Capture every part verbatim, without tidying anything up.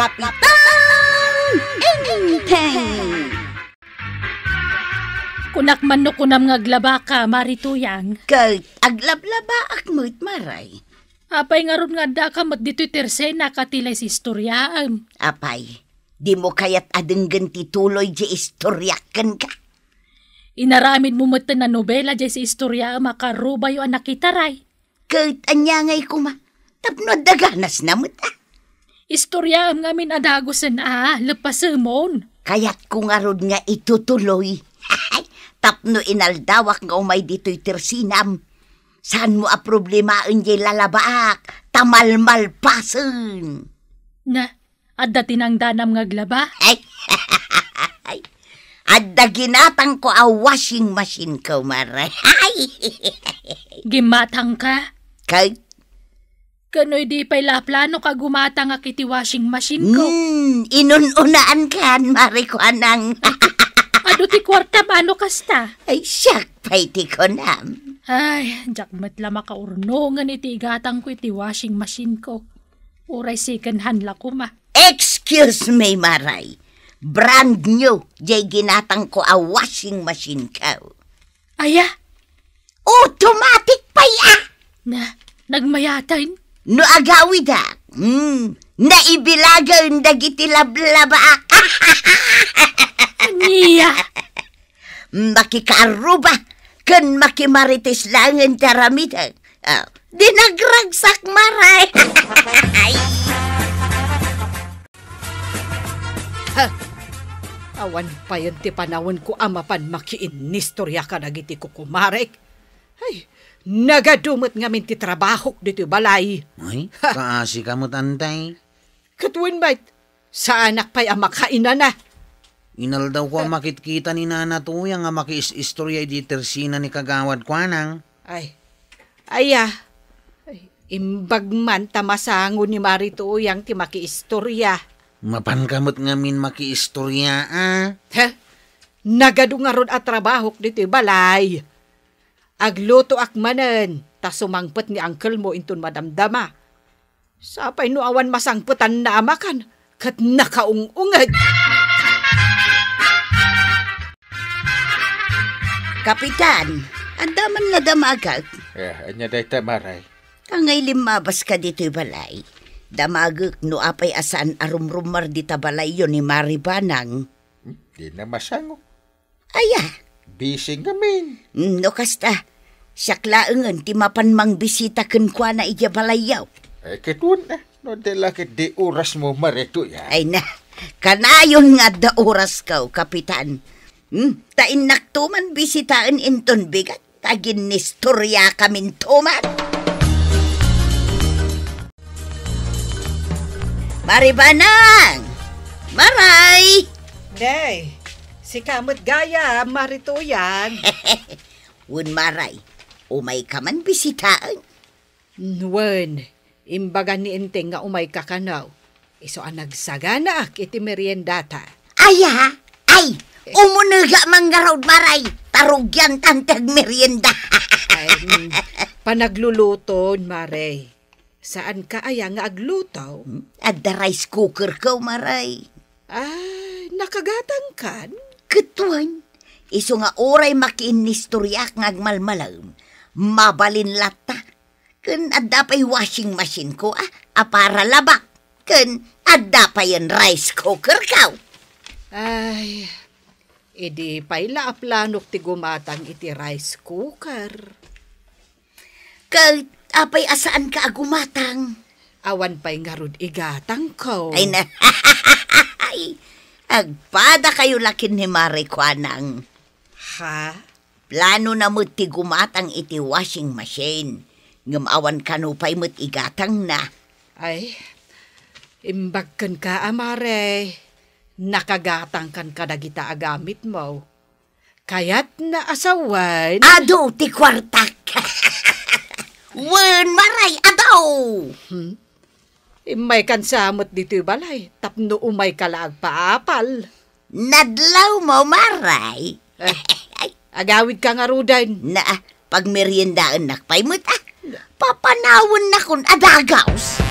Kapitan Enteng! Kunak man no kunam nga aglabaka, Mari Tuyang. Ket aglablabak met, Maray. Apay ngarud nga addaka met ditoy tersenak a ti lay istoryaem? Apay, dimo kayat a denggen ti tuloy diay istoriak kenka? Inaramidmo metten a nobela diay istoryaem a karubayo a nakitaray. Ket ania ngay koma? Tapno adda ganasna met, a? Istoryaem ngamin a dagusen a, leppasemon. Kayatko ngarud nga itutuloy. Tapno inaldawak nga umay ditoy tersenam, saanmo a problemaen diay lalabaak, ta malmalpasen. Na, adda tinangdanam nga aglaba? Ay, adda ginatangko a washing machine ko, Maray. Gimatangka? Kay? Kano idi pay la planok a gumatangak iti washing machine ko? Hmm, inun-unaankan, Mari Kuanang. Adu ti kuartam, ano kasta? Ay, siak pay ti kunam. Ay, diak met la makaurnongen iti igatangko iti washing machine ko. Uray second hand la koma. Excuse me, Maray. Brand new, diay ginatangko a washing machine ko. Aya? Automatic pay, a! Na, nagmayaten? No agawidak, hmm, naibilagen dagiti lablaba. Ania? Makikaarruba ken makimarites laengen ti aramidek. Ah, di nagragsak, Maray. Ay. Ha! Awan payen ti panawenko a mapan makiinnistorya kadagiti kukumarek. Ay, nagadu met ngamin ti trabahok ditoy balay. Ay, ha! Kaasika met, Antay. Ket wen met, saanak pay a makainana. Inaldawko a makitkita ni Nana Tuyang a makiis-istorya idi tersena ni Kagawad Kuanang. Ay, aya. Ay, imbag man ta masango ni Mari Tuyang ti makiistorya. Mapanka met ngamin makiistorya, a? Ha? Nagadu ngarud a trabahok ditoy balay. Aglutoak manen, ta sumangpet ni angkelmo inton madamdama. Sapay no awan masangpetanna a makan, ket nakaung-ungeg. Kapitan, adda man nga damagek? Eh, ania dayta, Maray? Angay limmabaska ditoy balay. Damagek no apay a saan a rumrummar dita balayyo ni Mari Banang. Hmm, dina masango. Aya? Busy ngamin. Mm, no kasta, siak laengen ti mapan mangbisita kenkuana idiay balayyo. Eh, ket wen, eh, no di la ket di orasmo, Mari Tuyang. Ay na, kanayon nga adda orasko, Kapitan. Hmm, ta innakto man bisitaen inton bigat, ta aginnistoriakaminto man. Mari Banang! Maray! Nay, sika met gayam, Mari Tuyang. Wen, Maray, umayka man bisitaen? Wen, imbaga ni Enteng nga umayka kano. Isu a nagsaganaak iti meriendata. Aya? Ay, umunega man ngarud, Maray. Ta rugiantan ti agmerienda. Ay, mm, panagluluton, Maray. Saanka aya nga agluto? Hmm? Adda rice cooker ko, Maray. Ay, nakagatangkan? Ket wen, isu nga uray makiinnistoriak nga agmalmalem, mabalin latta. Ken adda pay washing machine ko, a, a para labak. Ken adda payen rice cooker ko. Ay, idi pay la a planok ti gumatang iti rice cooker. Ket apay a saanka a gumatang? Awan pay ngarud igatangko. Ay na, ay, agpadakayo la ken ni Mari Kuanang. Ha? Planona met ti gumatang iti washing machine, ngem awan kano pay met igatangna. Ay, imbag kenka a, Mare, nakagatangkan kadagita a gamitmo. Kayatna a sawen. Adu ti kuartak. Wen, Maray, adu. Hmm? Immaykan sa met ditoy balay, tapno umayka la agpaapal. Nadlawmo, Maray. Eh, agawidka ngaruden. Na, pagmeriendaennak pay met, a. Papanawennakon a dagaws.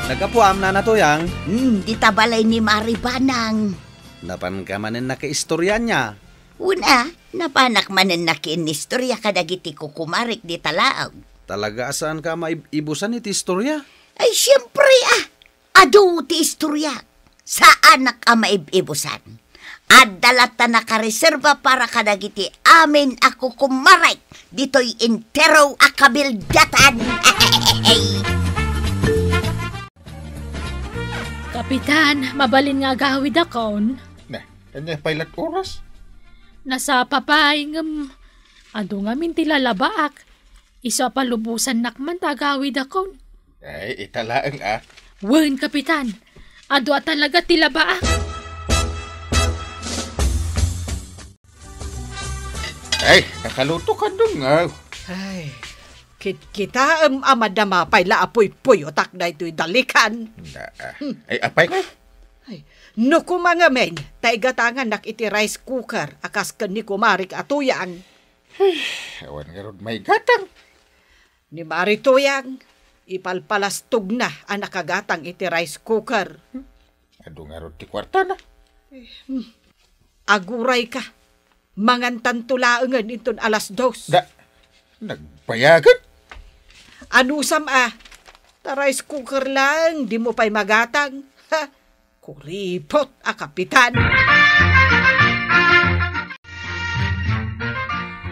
Naggapuam, Nana Tuyang? Hmm, dita balay ni Mari Banang. Napanka manen nakiistorya ania? Wen a, napanak manen nakiinnistorya kadagiti kukumarik dita laeng. Talaga a saanka a maib-ibusan iti istorya? Ay, siempre a! Adu ti istorya. Saanak a maib-ibusan. Adda latta nakareserba para kadagiti amin a kukumarik ditoy entero a kabildatan. Kapitan, mabalin nga agawidakon? Na, ania pay lat oras? Nasapa pay, ngem adu ngamin ti lalabaak. Isu a palubosannak man ta agawidakon. Ay, ita laeng a. Wen, Kapitan. Adu a talaga ti labaak. Ay, nakaluto ka, Dong, ah. Ay, kitkitaem a madama pay la a puypuyotak daytoy dalikan. Na, ah. Hmm. Ay, apay ka? Ay, no kumangamin, ta igatangannak iti rice cooker a kas ken ni kumarik a Tuyang. Ay, awan ngarud maigatang. Ni Mari Tuyang, ipalpalastogna a nakagatang iti rice cooker. Adu ngarud ti kuartana. Eh, hmm. Aguray ka. Mangantanto laengen inton alas dos. Da, nagbayagan? Anusam a, ta rice cooker laeng, dimo pay magatang. Ha? Kuripot a kapitan.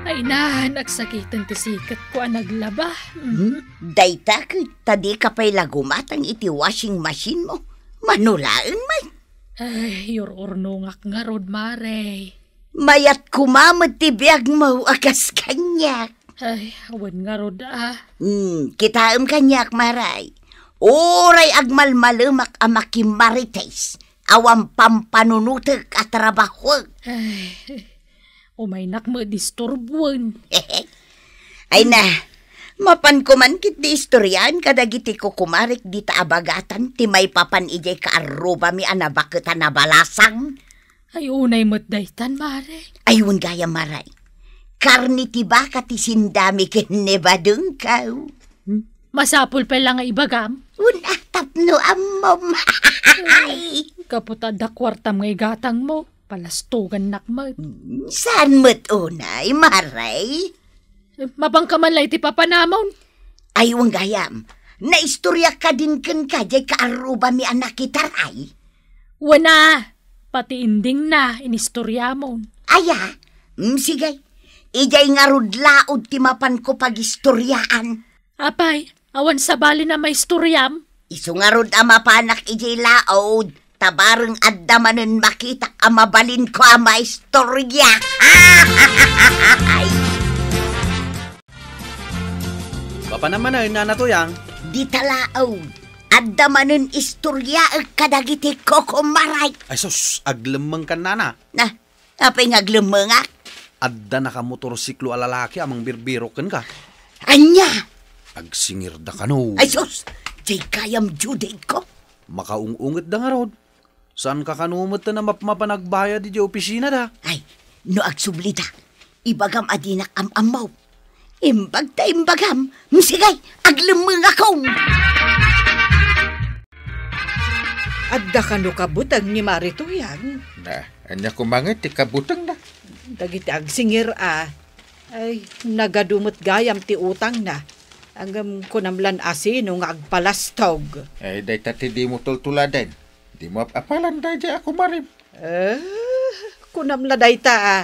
Ay na, nagsakiten ti siketko a naglaba. Mm. Hmm? Dayta ket ta dika pay la gumatang iti washing machine mo. Mano laeng met. Ay, ur-urnongak ngarud, Mare. Mayat koma met ti biagmo a kas kaniak. Ay, awan ngarud a. Hmm, kitaem kaniak, Mare. Uray agmalmalemak a makimarites, awan pampanunotek a trabahoek. Ay, umaynak met disturbuen. Ay na, mapanko man ketdi istoriaen kadagiti kukumarik dita a bagatan ti maipapan idiay kaarrubami a nabaket a nabalasang. Ay, unay met daytan, Mare. Ay, wen gayam, Mare. Karne ti baka ti sendami ken ni badengko. Hmm? Masapul pay la nga ibagam? Wen a, tapno ammom. Ay, gapu ta adda kuartam nga igatangmo, palastogannak met. Hmm, saan met unay, Mare? Eh, mabangka man la iti papanamon. Ay, wen gayam. Naistoriak kadin kenka diay kaarrubami a nakitaray? Wen a, pati endingna inistoriamon. Aya? Mm, sige. Idiay ngarud laod ti mapanko pagistoriaan. Apay, awan sabali a maistoriam? Isu ngarud a mapanak idiay laod, ta bareng adda manen makitak a mabalinko a maistorya. Mapanam manen, Nana Tuyang? Dita laod, adda manen istoryaek kadagiti kukumaray. Ay sus, aglemmengkan, Nana. Na, apay nga aglemmengak? Adda nakamotorsiklo a lalaki a mangbirbirok kenka. Ania? Agsingirda kano. Ay sus, diay gayam due date ko. Makaung-ungetda ngarud. Saanka kano met a mapmapan agbayad idiay opisinada? Ay, no agsublida, ibagam a dinak am-ammo. Imbag ta imbagam, sige, aglemmengakon. Adda kano kabuteng ni Mari Tuyang? Na, ania koma nga ti kabutengna? Dagiti agsingir a, ay, nagadu met gayam ti utangna. Ngem kunam lan a sino nga agpalastog. Ay, dayta ti dimo tultuladen. Dimo ap-apalan daydiay a kumarim. Eh, kunam la dayta a,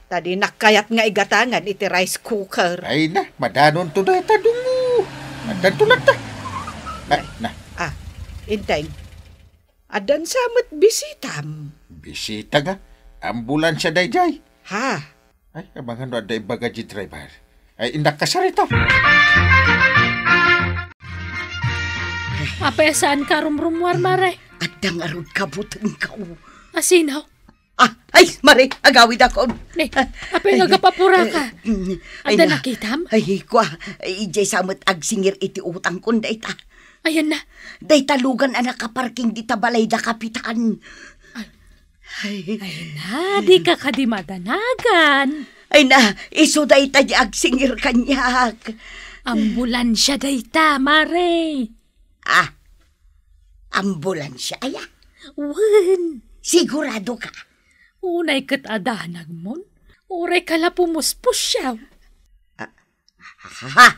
ta dinak kayat nga igatangan iti rice cooker. Ay na, madanonto dayta, dungo. Addanto latta. Na, na. Ah, Inteng. Addan sa met bisitam. Bisita nga? Ambulansya daydiay. Ha? Ay, amangan no adda ibaga di driver. Ay, innak kasarita. Apay, saanka rumrumuar, Mare? Adda ngarud kabutengko. A sino? Ah, ay, Mare, agawidakon. Ne, apay nga agapapuraka? Eh, mm, ay Adda na. Nakitam? Ay, kua, idiay sa met agsingir iti utangkon dayta. Ayan na. Dayta lugan a nakaparking dita balay da kapitan. Ay. Ay. Ay na, dika kadi madanagan. Ay na, isu dayta di agsingir kaniak. Ambulansya dayta, Mare. Ah, Ambulansia aya? Wen. Sigurado ka? Unay ket adanagmon. Uray kala pumuspusiaw. Ah, ha?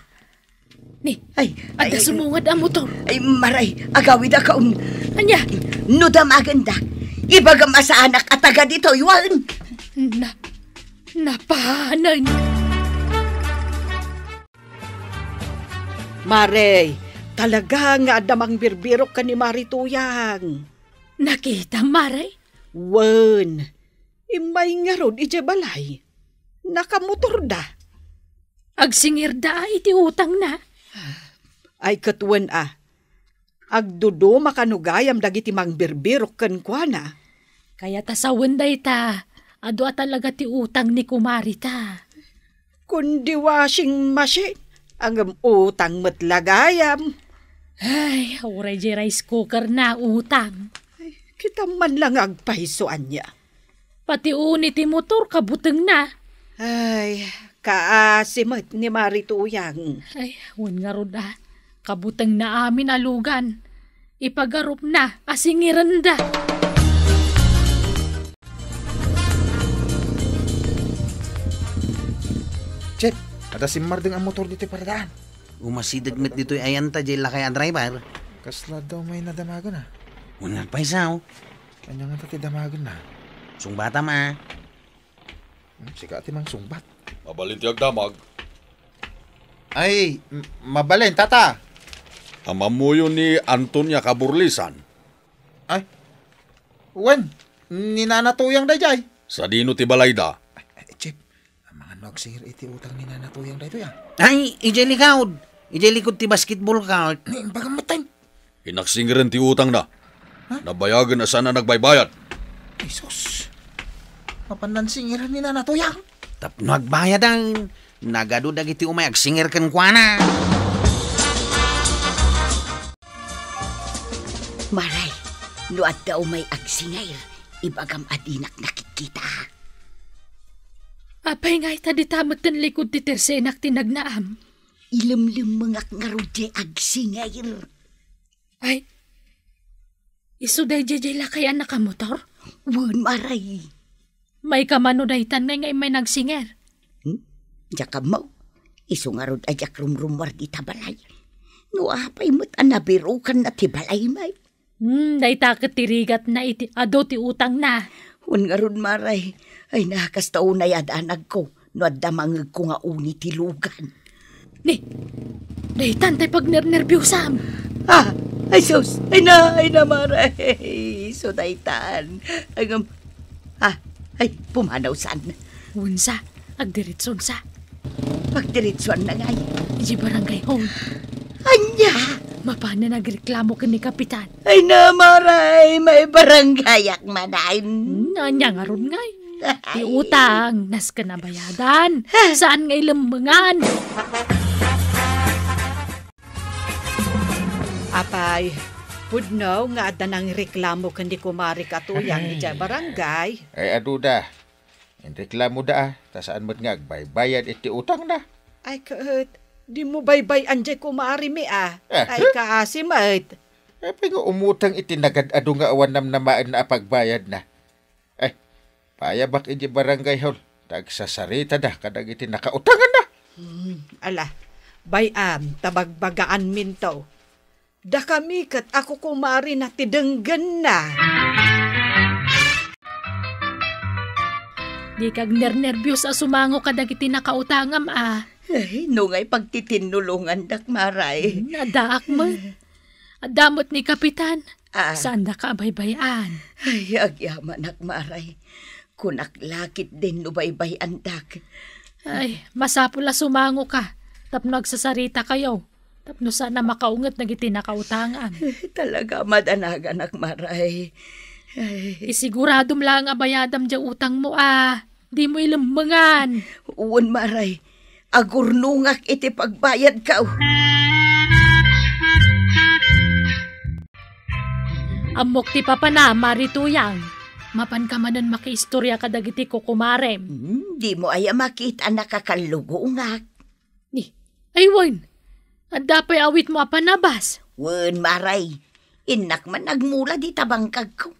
Ni, ay, adda ay, sumungad a motor. Ay, Maray, agawid a kaun. Ania? No damagenda, ibagam a saanak a taga ditoy, wen. Na, napanen. Maray, talaga nga adda mangbirbirok ken ni Mari Tuyang. Nakita, Maray? Wen, immay ngarud idiay balay. Nakamotorda. Agsingirda a iti utangna? Ay, ket wen a. Agduduma kano gayam dagiti mangbirbirok kenkuana. Kayat a sawen dayta, adu a talaga ti utang ni kumarita. Kundi washing machine, ngem utang met la gayam. Ay, uray di rice cooker na utang. Ay, kita man lang agpayso ania. Pati uni ti motor, kabutengna. Ay, kaasi met ni Mari Tuyang. Ay, wen ngarud a. Kabutengna amin a lugan. Ipagarupna a singirenda. Chef, adda simmardeng a motor ditoy paradaan. Umasideg met ditoy ayanta, jay lakay a driver. Kasla daw may nadamagan a. Wen nga agpayso. Ania ngata ti damagenna? Sungbatam a. Hmm, sika ti mangsungbat. Mabalin ti agdamag. Ay, m-, mabalin, tata. Ammoyo ni Antonia Kaburlisan. Ay, wen, ni Nana Tuyang dayjay. Sadino ti balayda? Ay, ay, Chef, amangan no agsingir iti utang ni Nana Tuyang daytoy, a. Ay, idiay likod. Idiay likod ti basketball court. Ni, imbagam met, tay. Inaksingiren ti utangna. Ha? Nabayagen a saan a nagbaybayad. Jesus. Mapan nangsingiran ni Nana Tuyang. Tapno agbayadan, nagadu dagiti umay agsingir kenkuana. Maray, no adda umay agsingir, ibagam a dinak nakikita. Apay nga ita dita metten likod ti tersenak ti nagnaam? Ilemlemmengak ngarud diay agsingir. Ay, isu daydiay lakay a nakamotor? Wen, Maray. Maikam no daytan ngay nga immay nagsinger? Hmm? Diak ammo. Isu ngarud a diak rumrummuar dita balay. No apay met a nabirukanna ti balay, may. Hmm, dayta ket ti rigatna iti adu ti utangna. Wen ngarud, Maray. Ay na, kasta unay adanagko no adda mangegko nga uni ti lugan. Ni, daytan tay pagnernerbiosam. Ah, ay sus, ay na, ay na, Maray. Isu daytan. Ay, ngem, ah, ay, pumanawsan. Wensa, agdiretsonsa. Pagdiretsoanna ngay. Idiay barangay hall. Ania? Mapanen agreklamo ken ni Kapitan. Ay na, Maray, maibaranggayak manen. Hmm, ania ngarud ngay? Ti utang, nasken a bayadan. Saan nga ilemmengan? Apay, pudno nga adda nangreklamo ken ni Kumari Katuyang idiay barangay. Ay, aduda. Inreklamoda a, ta saan met nga agbaybayad iti utangna. Ay, ket, dimo baybay-an diay kumarimi a. Ah. Ay, kaasi met. Apay nga umutang iti nagad-adu nga awan namnamaenna a pagbayadna? Ay, payabak idiay barangay hall, ta agsasaritada kadagiti nakautanganna. Hmm, ala, bay-am, ta bagbagaanminto. Dakami ket a kukumarina ti denggenna. Dika agnernerbios a sumango kadagiti nakautangam a. Ay, no ngay pagtitinnulongandak, Maray. Hmm, addaak met. Adda met ni Kapitan. Ah. Saandaka a baybay-an. Ay, agyamanak, Maray. Kunak la ketdin no baybay-andak. Ay, masapul a sumangoka tapno agsasaritakayo, tapno saan a makaunget dagiti nakautangam. Talaga, madanaganak, Maray. Ay. Isiguradom laeng a bayadam diay utangmo a dimo ilemmengan. Wen, Maray. Agurnongak iti pagbayadko. Ammok ti papana, Mari Tuyang. Mapanka manen makiistoria kadagiti kukumarem. Hmm, dimo aya makita a nakakallugongak? Ni, ay wen, adda pay awitmo a panabas? Wen, Maray. Innak man agmula dita bangkagko.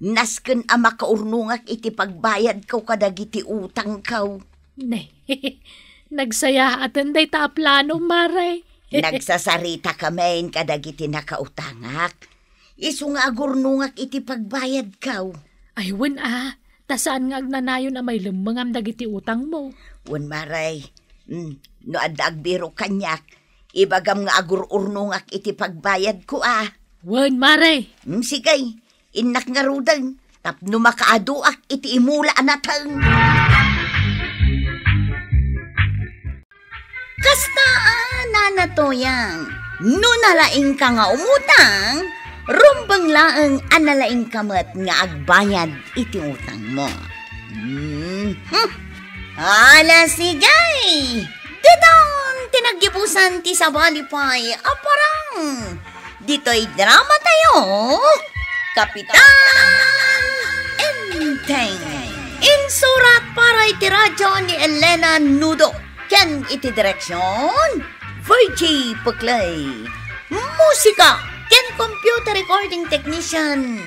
Nasken a makaurnongak iti pagbayadko kadagiti utangko. Ne, nagsayaaten dayta a plano, Mare. Nagsasarita kamin kadagiti nakautangak. Isu nga agurnongak iti pagbayadko. Ay, wen a, ta saan nga agnanayon a mailemmengam dagiti utangmo. Wen, Mare. Mm, no adda agbirok kaniak, ibagam nga agur-urnongak iti pagbayadko a. Wen, Mare. Mm, sige, innak ngaruden, tapno makaaduak iti imula a nateng. Kasta a, Nana Toyang, no nalaingka nga umutang, rumbeng laeng a nalaingka met nga agbayad iti utangmo. Mhm. Ala, sige! Ditan ti naggibusan ti sabali pay a parang. Ditoy drama tayo, Kapitan Enteng. Insurat para iti radyo ni Elena Nudo ken iti direksyon, Virgie Puclay. Musika ken computer recording technician,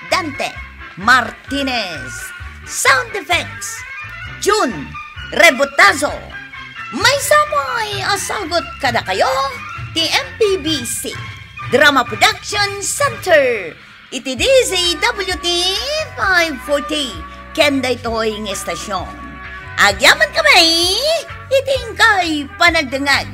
Dante Martinez. Sound effects, June Rebotazo. Maysa pay a sagut kadakayo ti M P B C Drama Production Center iti D Z W T five forty ken daytoy nga estasyon. Agyaman kami iti inkay panagdengngeg.